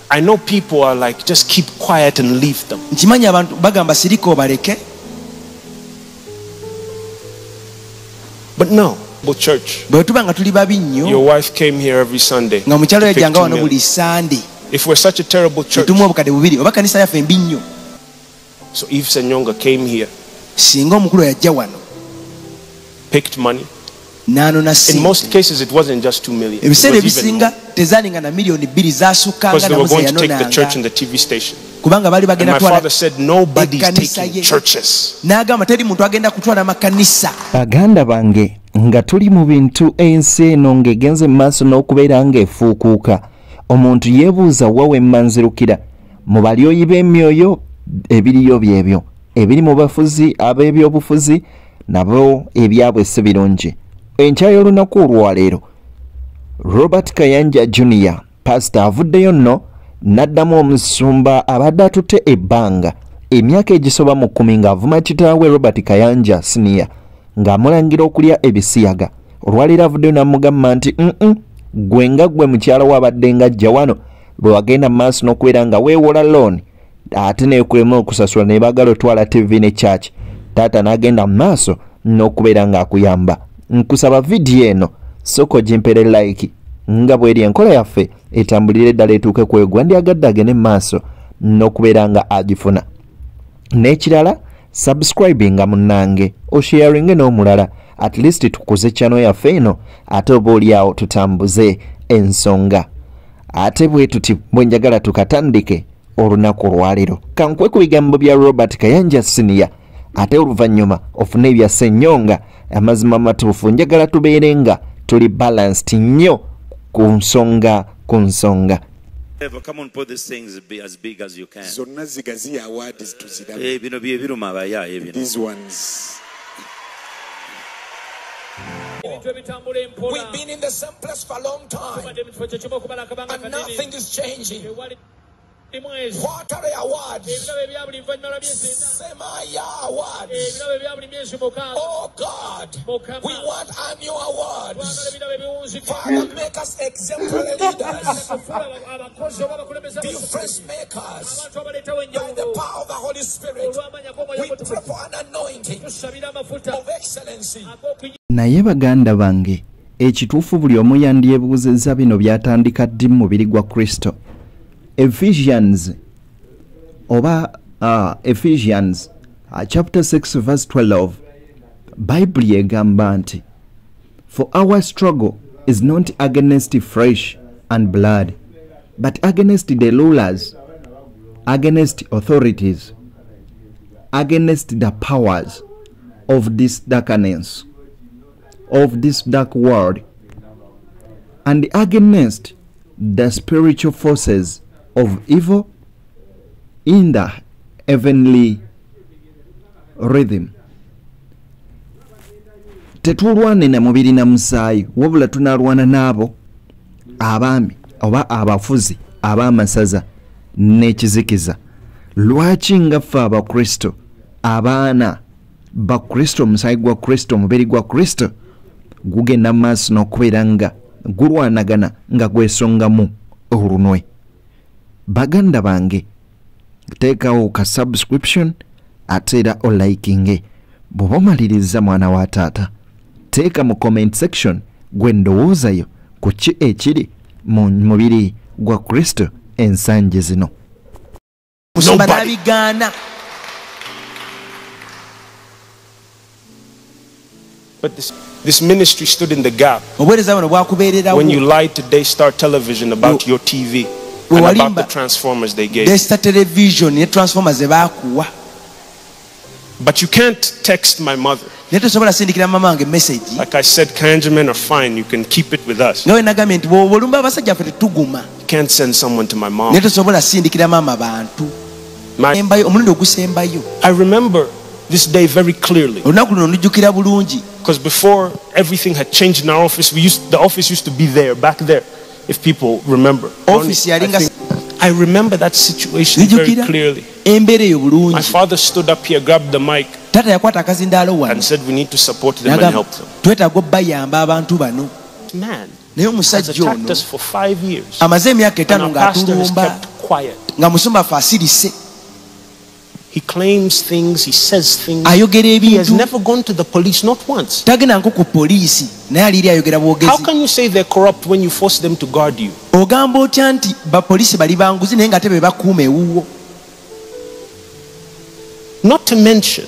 I know people are like, just keep quiet and leave them. Nkimanyi abantu bagamba sirika obaleke. But no, church. Bwe tuba nga tuli babi nnyo. Your wife came here every Sunday. Nga mukyala to pick yajjanga 2 wano million. buli Sunday. If we're such a terrible church. Tumuwa obukadde bubiri oba kanisa yaffe mbi nnyo. So Eve Senyonga came here. Singa omukulu yajja wano. Picked money. N'anona In most ssente. cases, it wasn't just 2 million. It Ebiseera was even ebisinga more. tezaalinga na miliyoni bbiri zaasukkanga Because they were namu ze going to take the church yanonanga. and the TV station. Kubanga baali And bagenda my kutwala father said, nobody's ekkanisa taking ye. churches. N'agamba teri muntu agenda kutwala makanisa. Baganda bange nga tuli mu bintu ensi eno ng'egenze mu maaso n'okubeera ng'efuukuuka, omuntu yeebuuza wa we mmanzirukira. Mu balyoyi b'emyoyo ebiriyo byebyo, ebiri mu bafuzi ab'ebyobufuzi nabo ebyabwe si birungi. Enkya y'olunaku olwaleero Robert Kayanja Junior pastor avuddeyo nno n'addamu omusumba abadde atutte ebbanga emyaka egisoba mu 10 ng'avuma kitaawe Robert Kayanja Senior ng'amulangira okulya ebisiyaga. Olwaleero avuddeyo n'amugamba nti gwe nga gwe mukyala we abadde ng'ajja wano bwe wagenda mu maaso n'okubeera nga weewola loan ate neekulema okusasula ne baagala otwala TV ne church, taata n'agenda mu maaso n'okubeera ng'akuyamba. Nkusaba vidiyo eno sooka ogimpeere like nga bw'eri enkola yaffe etambulire ddala etuuke ku eyo gwandyagadde agende mu maaso n'okubeera nga agifuna. N'ekirala, subscribinga munnange, osharinge n'omulala, at least tukuze channel yaffe eno ate oba oli awo tutambuze ensonga. Ate bwe tuti bwe njagala tukatandike olunaku olwaleero. Kankwe ku bigambo bya Robert Kayanja Senior ate oluvannyuma ofune ebya Ssenyonga amazima amatuufu. Njagala tubeere nga tuli balanced nnyo ku nsonga ku nsonga. Come on, put these things as big as you can. Zonna zigaziya awards tuzirabe. Bino bye biruma abayaaye bino. These ones. We've been in the same place for a long time, and nothing is changing. What are the awards? Semaya awards. Oh God, we want annual awards. Father, make us exemplary leaders, difference makers. By the power of the Holy Spirit, we pray for an anointing of excellency. Naye baganda bange, ekituufu buli omu yandyebuuzizza bino byatandika ddi mu mubiri gwa Kristo. Ephesians oba Ephesians chapter 6 verse 12, Bible egamba nti for our struggle is not against flesh and blood, but against the rulers, against authorities, against the powers of this darkness, of this dark world, and against the spiritual forces of evil in the heavenly rhythm. Tetulwane na mubiri na musaayi, wabula tunalwana n'abo abaami oba abafuzi ab'amasaza n'ekizikiza. Lwaki nga ffe Abakristo, abaana ba Kristo, omusaayi gwa Kristo, omubiri gwa Kristo gugenda mu maaso n'okubeera nga gulwanagana nga gwesongamu olunwe? Baganda bange, teekawo ka subscription ate era olikinge. Bw'oba omaliriza mwana wa taata, teeka mu comment section gwe ndowoozayo ku ki ekiri mu mubiri gwa Kristo ensangi zino. Musumba Nobody. n'abigaana. But this ministry stood in the gap. Obuweereza buno bwakubeererawo. When you lied to Daystar Television about your TV We and about walimba the transformers they gave. Daystar Television ne transformers ze baakuwa. But you can't text my mother. Naye tosobola sindikira mama wange message. Like I said, Kayanjamen are fine. You can keep it with us. Nga bwe nagambye nti bw'oba olumba abasajja ffe tetuguma. You can't send someone to my mom. Naye tosobola sindikira maama bantu. Sembayo, omulundi ogusembayo. I remember this day very clearly. Olunaku luno ndujjukira bulungi. Because before everything had changed in our office, the office used to be there, back there, if people remember. Office yalinga I remember that situation very Nzijukira clearly. embeera eyo bulungi. My father stood up here, grabbed the mic, Taata yakwata akazindaalo wano. and said we need to support them and N'agamba, help them. twetaaga obbayamba abantu bano. Man Naye has omusajja attacked ono us for 5 years. amaze emyaka And etaano our pastor has ng'atulumba. kept quiet. Nga musumba waffe asirise. He claims things, he says things. Ayogera He has ebintu. Never gone to the police, not once. Tagendangako ku poliisi naye aliiri ayogera How bwogezi. can you say they're corrupt when you force them to guard you? Ogamba otya nti bapoliisi bali banguzi naye nga te be bakuuma ewuwo? Not to mention,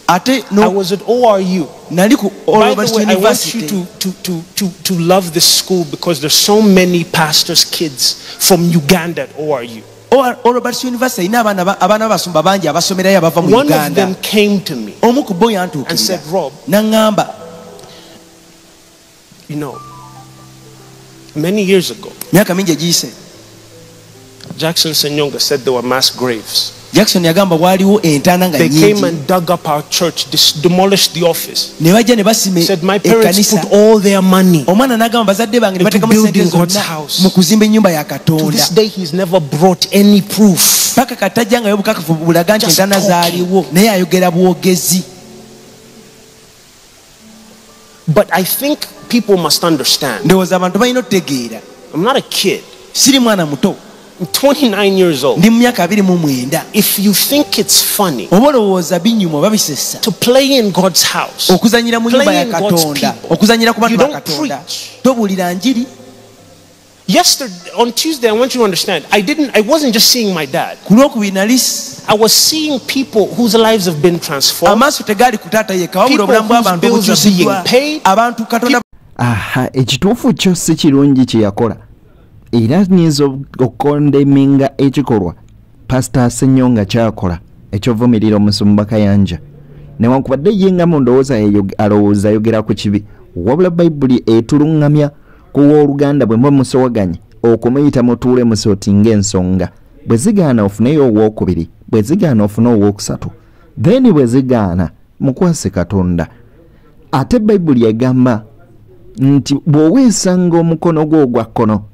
Ate I no, was at ORU. Nali ku By Oral the way, I want you University. to love this school because there's so many pastors' kids from Uganda at ORU. Oral Roberts University erina abaana ba- abaana b'abasumba bangi abasomerayo abava mu One of Uganda. them came to me Omu ku bo and yantuukirira said, "Rob, n'aŋŋamba, many years ago, myaka mingi egiyise, Jackson Senyonga said there were mass graves. Jackson yagamba waaliwo entaana nga They came nyingi. And dug up our church, demolished the office. Ne bajja ne basima Said, 'My parents ekkanisa. put all their money.'" Omwana n'agamba bazadde bange ne Into bateekamu sente building God's zonna house. mu kuzimba ennyumba ya To Katonda. this day, he's never brought any proof. Paka katajjangayo obukakafu bulaga nti Just entaana talking. zaaliwo naye ayogera bwogezi. But I think people must understand. Ndowooza abantu balina okutegeera. I'm not a kid. Siri mwana muto. I'm 29 years old. Ndi mu myaka 29. If you think it's funny Oba olowooza binyuma oba bisesa to play in God's house, okuzanyira mu nyumba play ya in God's Katonda, people, okuzanyira ku bantu you ba don't Katonda, preach. tobuulira njiri. Yesterday, on Tuesday, I want you to understand, I wasn't just seeing my dad. Ku lwokubiri nali I was seeing people whose lives have been transformed. Amaaso tegaali ku taata yekka wabula People obulamu whose bw'abantu bills are being obukyusiddwa paid. abantu Katonda Aha, ekituufu kyo si kirungi kye yakola era nyinza okukondeminga ekikolwa Pasita Senyonga kyakola ekyovumirira omusumba Kayanja newankubadde ye nga mu ndowooza ye alowooza ayogera ku kibi wabula Bayibuli etuluŋŋamya ku wooluganda bwe muba musowaganye okumuyita mutuule musootinga ensonga bwe zigaana ofuneyo owookubiri bwe zigaana ofune owookusatu then bwe zigaana mukwase Katonda. Ate Bayibuli egamba nti bw'oweesanga omukono gwo ogwa kkono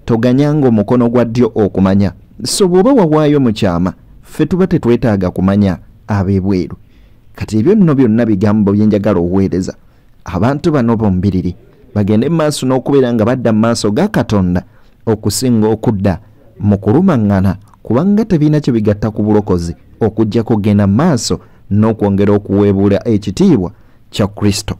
toganyanga omukono gwa ddyo okumanya so bw'oba wawaayo mu kyama ffe tuba tetwetaaga kumanya ab'ebweru. Kati ebyo nno byonna bigambo bye njagala oweereza abantu bano bombiriri bagende mu maaso n'okubeera nga badda mu maaso ga Katonda okusinga okudda mu kulumaŋŋana kubanga tebirina kye bigatta ku bulokozi okujjako genda mu maaso n'okwongera okuweebuula ekitiibwa kya Kristo.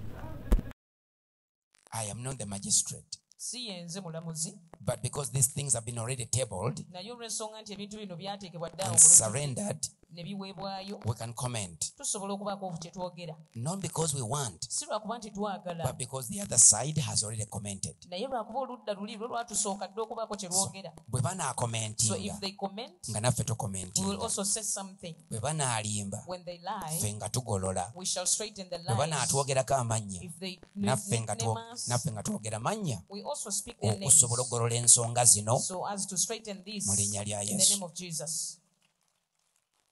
I am not the magistrate. Si yenze mulamuzi. But because these things have been already tabled Naye olw'ensonga nti ebintu bino byateekebwa dda and mu lujjudde surrendered, ne biweebwayo, we can comment. Tusobola okubaako kye twogera. Not because we want, Si lwakuba nti twagala, but because the other side has already commented. Naye lwakuba oludda luli lwo lwatusooka dda okubaako kye lwogera. Bwe So banaakomentinga if they comment, nga naffe we will tukomentinga. Also say something. Bwe banaalimba When they lie, ffe nga tugolola. We shall straighten the Bwe lies. banaatwogerako amannya If they naffe nga name us, naffe nga twogera mannya we also speak their names okusobola okugolola ensonga zino so as to straighten this mu linnya lya in the Yesu. Name of Jesus.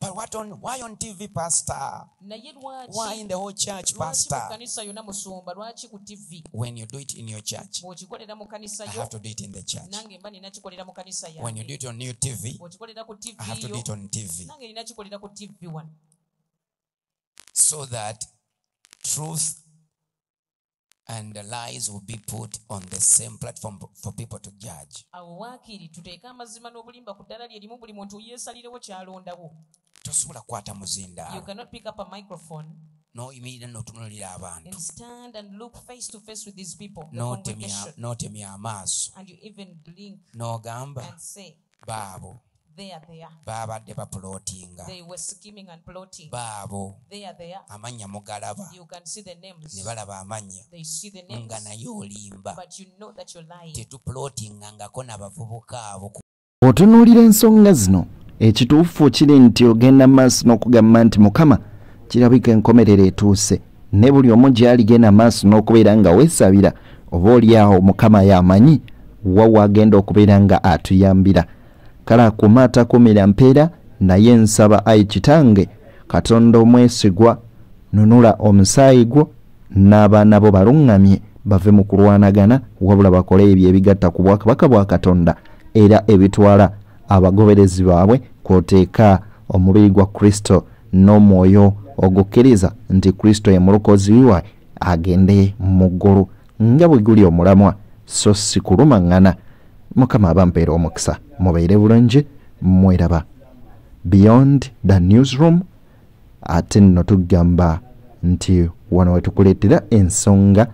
But why on TV, Pastor? Naye Why in lwaki the whole church, lwaki mu Pastor? kkanisa yonna musumba lwaki ku TV? When you do it in your church, Bw'okikolera mu kanisa I yo have to do it in the church. nange mba nina kikolera mu kanisa When you do yange. it on new TV, Bw'okikolera ku I have TV to do yo it on TV. nange nina kikolera ku TV wano. So that truth and the lies will be put on the same platform for people to judge. Awo waakiri tuteeke amazima n'obulimba ku ddala lye limu buli muntu yeesalirewo ky'alondawo. Tosobola kukwata You muzindaalo cannot pick up a microphone n'oyimirira n'otunuulira abantu and stand and look face to face with these people, the n'otemya congregation, n'otemya amaaso and you even blink n'ogamba and say, baabo "There they are. baabadde bapulootinga They were scheming and plotting. Baabo There they are." amannya mugalaba You can see the names. ne balaba amannya They see the nga names, naye olimba. but you know that you're lying. Tetupulootingangako n'abavubuka abo. Bw'otunuulira ensonga zino ekituufu kiri nti ogenda mu maaso n'okugamba nti Mukama kirabika enkomerero etuuse ne buli omu gy'aligenda maaso n'okubeera nga weesabira oba oli awo Mukama y'amanyi wa waagenda okubeera nga atuyambira kale akuuma atakuumira mpeera naye nsaba ayi kitange Katonda omwesigwa nunula omusaayi gwo n'abaana bo baluŋŋamye bave mu kulwanagana wabula bakole ebyo ebigatta ku bwakabaka bwa Katonda era ebitwala abagoberezi baabwe kw'oteeka omubiri gwa Kristo n'omwoyo ogukkiriza nti Kristo ye mulokozi we agende mu ggulu nga bwe guli omulamwa so si kulumaŋŋana. Mukama abampeera omukisa mubeere bulungi. Mweraba Beyond the Newsroom. Ate nno tugamba nti wano wetukuleetera ensonga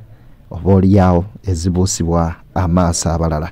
oba oliawo ezibuusibwa amaaso abalala.